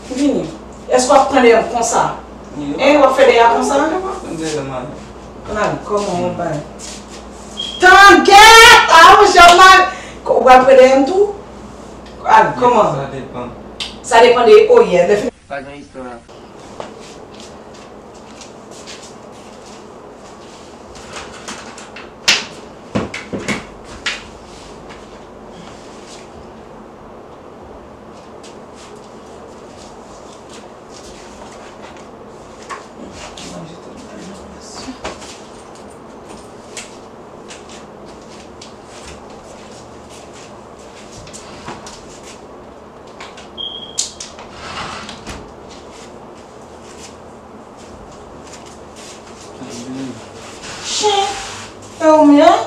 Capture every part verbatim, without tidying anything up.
Vini. Èske w ap pran dèyè m konsa? Hein, w ap fè dèyè a konsa? Ann al, kòman w bay? Tann, kèt! A, monchè, w mal. Ou pral pran dèyè m tou? Al, kòman? Sa depann. Sa depann de, oh yeah, lè fini. Pa gen istwa. Chen! E ou menm?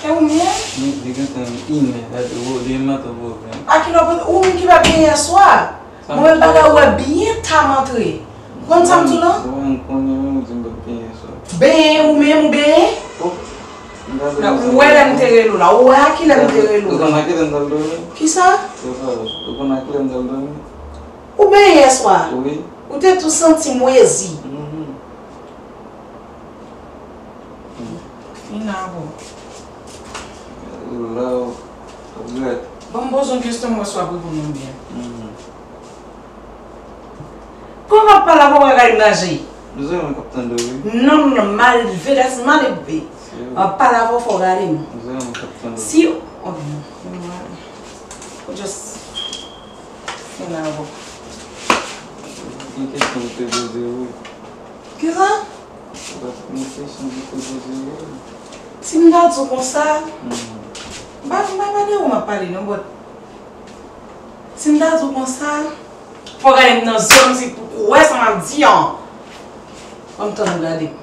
E ou menm? Li, li gentan inè, gade, ou, li maten pwoblèm. A kilè w, ou menm ki pa t gen yèswa? Mwen menm bagay ou wè byen ta m antre. Ou konn sa m di w lan? Ou menm konnen menm ou di m pa t gen yèswa. Benyen ou menm ou benyen? Oh, m ta Nan, ou wè lè m te rele w la, ou wè a kilè m te rele w la. Ou konn a kilè m t al dòmi? Kisa? Ou konn a kilè m t al dòmi? Ou benyen yèswa? Wi. Ou te tou santi mwezi. Mhm. Fini avè w. Ou la, w ap regrèt. Ban m poze yon kesyon, m wè si w ap reponn mwen byen. Mhm. Kòman w ap pale avè w, w ap gade m nan je? M se mwen k ap tande w, wi. Non, non, non, malelve, that's malelve. Se vre. W ap pale avè w, fò w gade m. M se mwen k ap tande w. Si, ok, non, non, non, non. Ou just fini avè w. Yon kesyon m te poze w, wi. Kisa? Paske yon kesyon ki te poze yo. Si m ta di w konsa, m pa, m pa, pa de ou m ap pale non, but si m ta di w konsa, fò w gade m nan zye m si pou w wè sa m ap di an. Ban m tann ou gade m.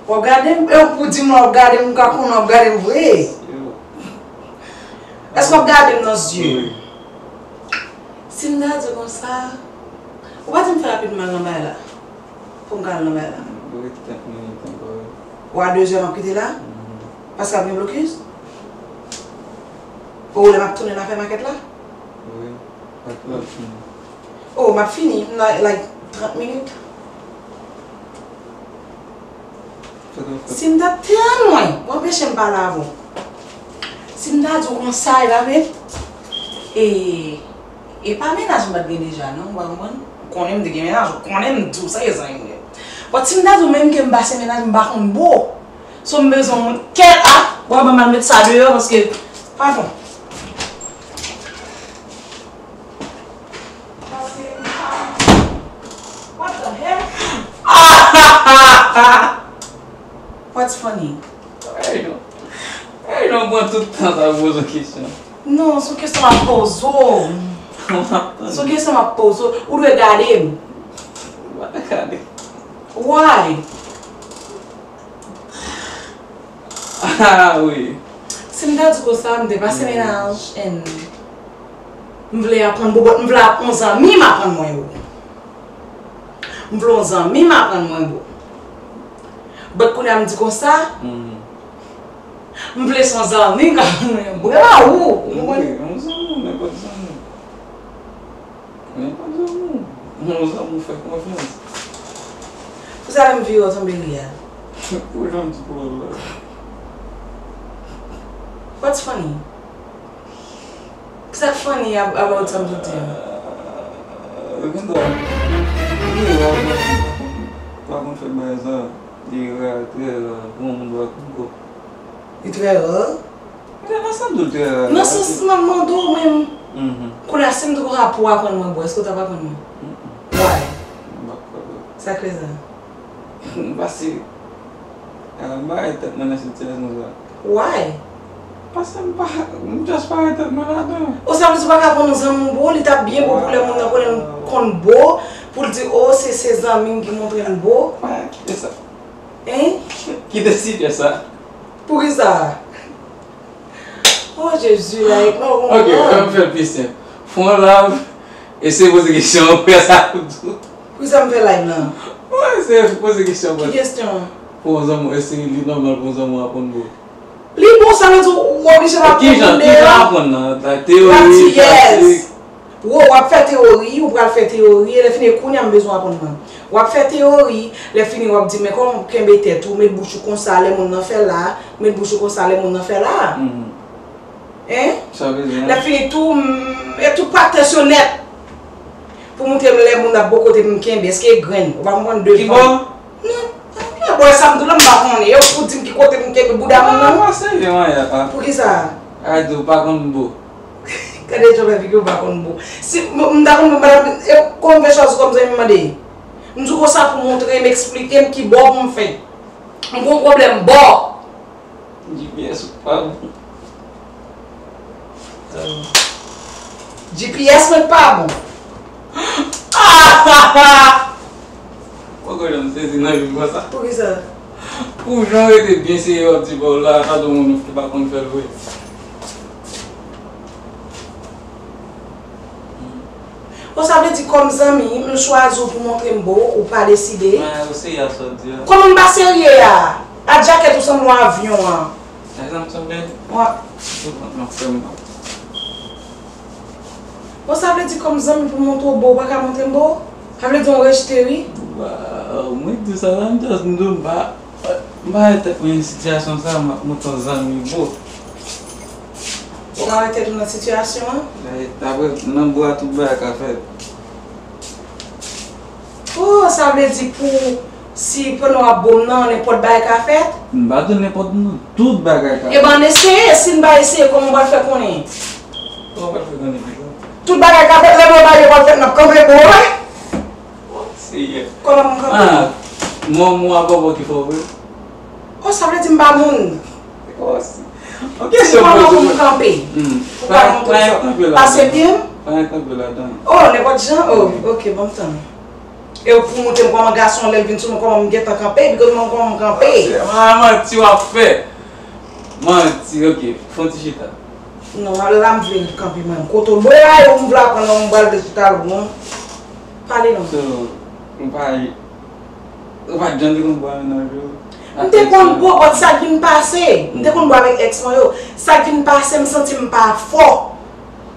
W ap gade m, e w pou di m w ap gade m, m ka konnen w ap gade m vre. Èske w ap gade m nan zye? Wi. Si m ta di w konsa, ou pa di m fè rapid m al nan bagay la. Pou m ka al nan bagay la. Wi, trant minit ankò, wi. Ou a de zè m ap kite la? Mhm. Paske ap gen blokis? Ou lè m ap tounen nan afè makèt la? Wi, ak lòt fini. Oh, m ap fini, m nan, like, trant minit. Si m ta tèlman, w anpeche m pale avè w. Si m ta di w konsa, e pa vre? E, e pa mennaj m pa t gen deja, non, w pa konprann? Ou konnen m te gen mennaj, ou konnen m di w sa, e zanmi m ye. But si m ta di w menm ke m pase mennaj, m pa konn bo. So m bezwen yon moun, kèt, a, w ap ban m al met sa deyò, paske, pa bon. Paske m pa, what the hell? What's funny? Hey, non. Hey, non, pran tout tan sa poze yon kesyon. Non, se yon kesyon m ap poze w. Se yon kesyon m ap poze w. Ou dwe gade m. M pa gade. Why? Ah, wi. Si m ta di w konsa, m te pase mennaj, and m vle aprann bo, but m vle ap-, yon zanmi m aprann mwen yo. M vle yon zanmi m aprann mwen bo. But kounye a m di konsa, m vle se yon zanmi m ka aprann mwen yo. Bravo! Ou konprann? Wi, yon zanmi, nenpòt zanmi. Nenpòt zanmi. Yon zanmi ou fè konfyans. Poukisa lè m vire w tonbe ri a? Ou janm di pou la. What's funny? Kisa k funny ab-, about sa m sot di a? Linda, li ra, pa konn fè bagay sa. Li ra, trè ra, pou yon moun pa konn kò. Li trè ra? Nan sans m di w trè ra. Nan sans m ap mande w menm. Kounye a, si m di w konsa pou w aprann mwen bwè, èske w t ap aprann mwen? Why? M p ap kapab. Sa k fè sa? Paske, ah, m pa wè tèt mwen nan sitiyasyon sa. Why? Paske m pa, m just pa wè tèt mwen ladan. O, sa vle di w pa ka pran yon zanmi w bo, li t ap byen bon pou lè moun nan konnen l konn bo, pou l di, o, se, se zanmi m ki montre l bo. Kite sa. Hein? Kite sijè sa. Poukisa? Oh, Jezi, like, m pa konprann. Ok, ann fè l pi senp. Fè yon live, eseye poze kesyon an, pou sa pou tou. Poukisa m fè live lan? Wi, eseye poze kesyon an. Ki kesyon? Pou yon zanmi, èske li nòmal pou yon zanmi aprann bo? Li bon, sa vle di w oblije pa pran moun deyò? Kijan, kijan aprann nan? Teori, pratik. Wo, w ap fè teyori, ou pral fè teyori, e lè fini e kounye a m bezwen aprann mwen. W ap fè teyori, lè fini w ap di, men kòman w kenbe tèt ou, met bouch ou konsa lè moun nan fè la, met bouch ou konsa lè moun nan fè la. Hein? Sa vle di, hein? Lè fini tou, m, e tout patnè yo nèt. Pou montre m lè moun ap bokote m kenbe, èske e grenn? Ou pa konprann devan. Ki bò? Non. Nan bò sa m tou la, m pa konnen. E ou pou di m ki kote pou m kenbe bouda moun nan? Ah, pa serye, manyen, ah. Poukisa? A di ou pa konn bo. Gade jan fè figi ou pa konn bo. Si m, m ta konn bo, madanm, e kòm fè chòz kòm zanmi m mande. M di w konsa pou montre m, eksplike m ki bò pou m fè. M gon pwoblèm bò. G P S ou pa bon. G P S mwen pa bon. Poko janm sezi nan vi m konsa. Poukisa? Pou jan w rete byen serye w ap di pa w la, pa gen moun ki pa konn fè l vre. Bon, sa vle di kòm zanmi, m chwazi w pou montre m bo, ou pa deside. Mwen, ou serye ak sa w di a. Kòman m pa serye a? A djakèt ou sanble yon avyon an. Sa sa m sanble? Wi. Ou konn nan frè m nan. Bon, sa vle di kòm zanmi pou montre w bo, ou pa ka montre m bo? Sa vle di w rejte wi? Ba, mwen di sa la, m just m di w m pa, m pa wè tèt mwen nan sitiyasyon sa, m ap montre w zanmi bo. Ou pa wè tèt ou nan sitiyasyon an? Dapre nan bo a tout bagay ka fèt. Oh, sa vle di pou si pandan w ap bo m nan, nenpòt bagay ka fèt? M pa di w nenpòt non, tout bagay ka fèt. Ebyen, ann eseye, si n pa eseye, kòman w pral fè konnen? Kòman w pral fè konnen pito? Tout bagay ka fèt, lè mwen ba yo pral fèt, n ap kanpe bo, wi. Oh, Seyè. Kòman m kanpe? Ah, mwen, mwen, a bò ki fè w vre. Oh, sa vle di m pa moun. Oh, si. Ok, se yon pwoblèm. Kòman pou m kanpe? Hmm. Ou pa montre sa. Pase pye m? Pa gen kanpe ladan. Oh, nenpòt jan? Oh, ok, ban m tan. E ou pou montre m kòman gason lè l vin sou mwen, kòman m gentan kanpe, epi kòman, kòman m kanpe. Se manti w ap fè. Manti, ok. Fè yon ti chita. Non, la m vle kanpe mwen. Kote w bwè a, ou m vle aprann, non, m pral de tout a lou, non. Pale non. So, m pa, ou pa t janm te konn bwè nan vi w? M te konn bwè, but sa k vin pase. M te konn bwè avèk ex mwen yo. Sa k vin pase, m santi m pa fò.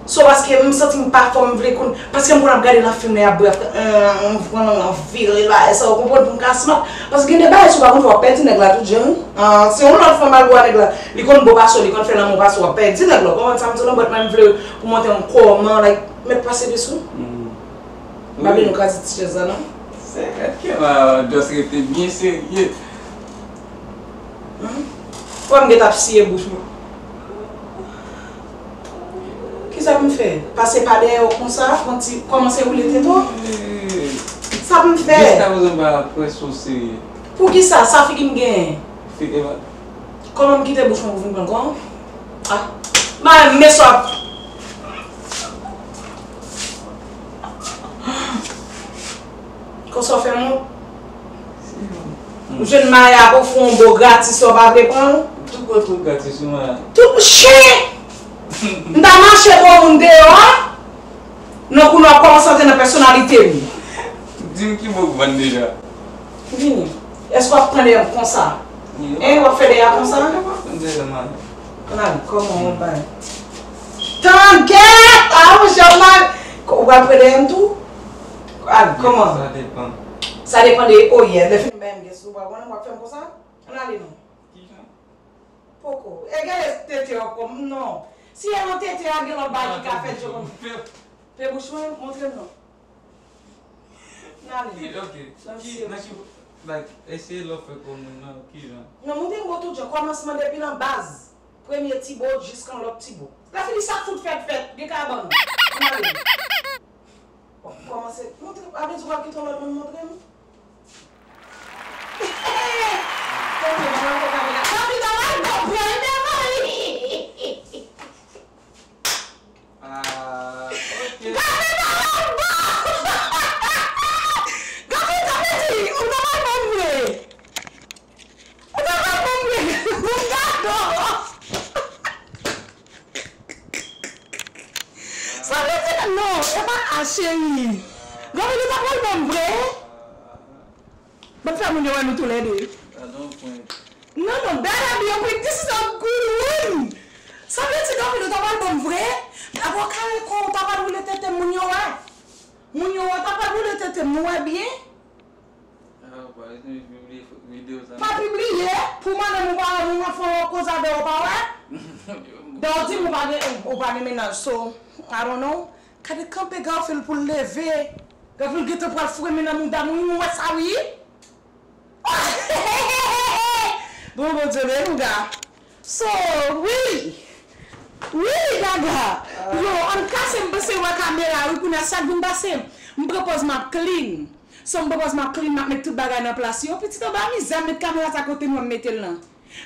So, paske m santi m pa fò, m vle konn, paske m konn ap gade nan fim lè y ap bwè, ap, euh, m pran nan vire bagay sa, ou konprann, pou m ka smart. Paske gen de bagay, si w pa konn fè, w ap pèdi nèg la tout jan, wi. Ah, se yon lòt fanm al bwè nèg la. Li konn bo pase w, li konn fè lanmou pase w, w ap pèdi nèg la. Ou konprann sa m di w lan, but mwen m vle pou montre m kòman, like, mèt pase desou. M pa vle nou kraze ti chèz la, non. Se kèt ke la, just rete byen serye. Fò m gentan ap siye bouch mwen. Kisa pou m fè? Pase pa dèyè w konsa, pran ti, kòmanse woule tete w? Sa pou m fè? Jiskaprezan m pa prèske serye. Poukisa? Sa figi m genyen? Figi pa. Kòman m kite bouch mwen pou vin pran kò? Ah. Madanm, men sa w ap. Konsa w fè m wont? Ou jwenn maya pou fè yon bo gratis, ou pa vle pran l? Tout kote w gratis, ou maya. Tout chen! M ta mache pou moun deyò a, nan kou nou ap kòmanse antre nan pèsonalite m. Di m ki bo k vann deja. Vini. Èske w ap pran dèyè m konsa? Hein, w ap fè dèyè a konsa? M ap pran dèyè maya. Ann ale, kòman w bay? Tan, gèt! Ah, monchè, w mal. Ou pral pran dèyè m tou? Al, kòman? Sa depann. Sa depann de, oh yeah, lè fini bay m gès, ou pa konnen w ap fè m konsa? Ann ale non. Kijan? Poko. E gade tete w kòm, non. Si e nan tete a, gen lòt bagay ki ka fèt, je konn. Fè bouch mwen, montre m non. Ann ale. Ki, ok. Ki, nan ki, like, eseye lè w fè kò moun nan, kijan? Non, montre m bon tout jan, kòmansman depi nan baz. Premye ti bo jiskan lòt ti bo. Lè fini sa fout fèt fèt, gen kabann. Ann ale. W ap kòmanse montre m, a vle di w ap kite yon lòt moun montre m? Tande, mwen poko ka vin la. Papi, nan al bon pran devan li. Ah, ok. Gade nan al bon. Gade, gade di, ou nan al bon vre. Ou ta pral ban m gade, ban m gade w. Sa vle di, non, e pa a, cheri. Gòmili ta pral ban m vre. Ban m fè moun yo wè nou toulède. Non, non, better be a quick. This is a good one. Sa vle di, Gòmili ta pral ban m vre. Apre w kare kò w, ta pral woule tete moun yo. Boule tete m, nou wè byen? Ah, ou pa pibliye videyo sa. Pa pibliye, pou mande m ou pa wè moun ap fè yon koz avè w, ou pa wè? Dè w di m ou pa gen, ou pa gen mennaj, so, I don't know. Gade kanpe Garfield pou l leve. Garfield gentan pral fremen nan mouda m, wi, mwen wè sa, wi. Bon, Bondye, men nou ga. So, wi. Wi, gaga. Yo, ann kase m panse wè kamera, wi, kounye a sa k vin pase. M pran pòz m ap clean. So, m pran pòz m ap clean, m ap met tout bagay nan plas yo. Pitit anba mizè, m met kamera sa kote m wè m mete l lan.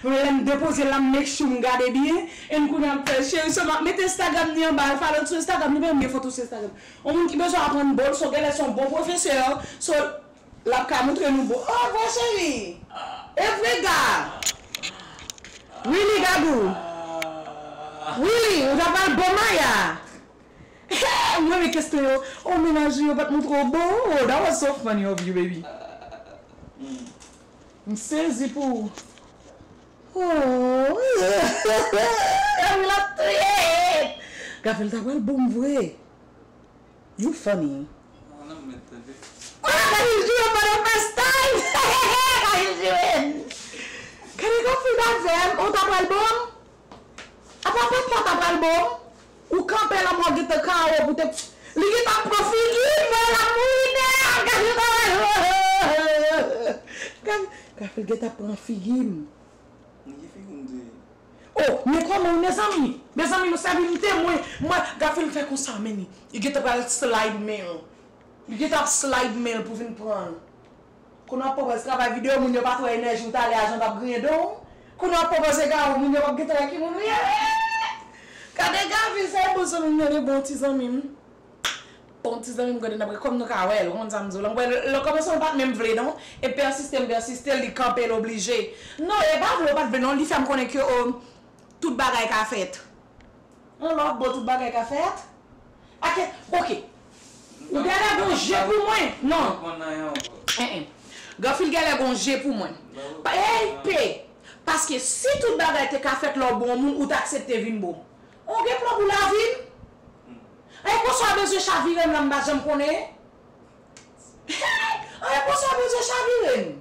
Lè m depoze l la, m make sure m gade byen. And kounye a m fè cheri, so m ap mete Instagram ni anba, al follow l sou Instagram, li pa janm gen foto sou Instagram. Yon moun ki bezwen aprann bòl, so genlè se yon bon pwofesè. So, l ap ka montre nou bòl. Oh, vre cheri. E vre ga. Really, Gabou. Really, ou ta pral bon maya. Mwen, men kesyon yo. Oh, mennaj ou yo pa t montre w bon. Oh, that was so funny of you, baby. M sezi pou ou. Oh. Gafil ap touye. Gafil ta pral bon vre. You funny. Mwen, Gafil jwe for the first time. Gafil jwe. Gade Gafil avè m. Ou ta pral bon? Apa papa ta pral bon? Ou kanpe la mò gentan kawo pou te. Li gentan pran figi m, mwen la mouri nèt. Gafil ta pral. Gafil, Gafil gentan pran figi m. Nan ki figi m te ye? Oh, men kòman, mezanmi? Mezanmi, nou sèvi m temwen. Mwen, Gafil fè konsa, men li. Li gentan pral slide men l. Li gentan ap slide men l pou vin pran l. Kounye a w ap pran pòz travay videyo, moun yo pa t wè enèji w talè a jan w t ap griyen do w. Kounye a w ap pran pòz ega w, moun yo p ap gentan wè ki moun ou ye. Gade Gafil, sa e bon zanmi m, gade bon ti zanmi m. Bon ti zanmi m, gade n ap kòm nou ka wè l, ou konn sa m di w la. Mwen, lè kòmanse m pa t menm vle non. E pèsiste m pèsiste, li kanpe l oblije. Non, e pa vle ou pa t vle non, li fè m konnen ke, o, tout bagay ka fèt. Yon lòt bò tout bagay ka fèt. Ake, oke. Ou genlè gon je pou mwen. Non. Mwen konn anyen ankò. En, en. Gafil genlè gon je pou mwen. Ba ou. Pa, ey, pe. Paske si tout bagay te ka fèt lè w bon moun, ou t aksepte vin bon. Ou gen plan pou lavi m? Hmm. Ay, konsa w bezwen chavire m la, m pa janm konnen? Hey! Anyen konsa w bezwen chavire m?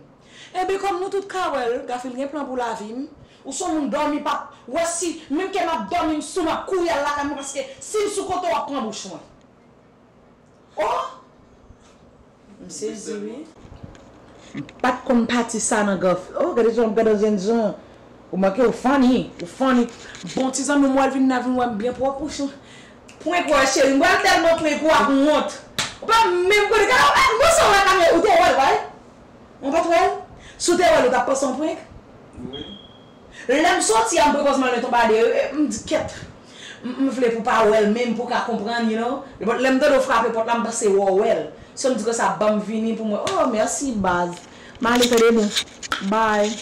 Ebyen, kòm nou tout ka wè l, Gafil gen plan pou lavi m. Ou se yon moun dòmi p ap wè si, menm ke m ap dòmi, m sou m ap kouri al lakay mwen, paske si m sou kote w ap pran bouch mwen. Oh! M sezi, wi. M pa t konn pati sa nan Gaf. Oh, gade jan m gade Zenzen. Ou manke, ou funny, ou funny. Bon, ti zanmi m wè l vin nan vin wè m byen pwòp, ou chan. Prank wè cheri, m pral tèlman prank ou ap wont. Ou pa menm konnen, gade, ou pa, mwen sa wè kamera, ou te wè l, wi. Ou pa t wè l? Si w te wè l, ou t ap panse yon prank? Wi. Lè m soti a, m pran pòz m al met yon bade, e, m di, kèt. M, m vle pou pa wè l, men m pou ka konprann, you know. But lè m tande w frape pòt la, m panse w wè l. So m di konsa, ban m vini pou mwen. Oh, mèsi, baz. M ale tande nou. Bye.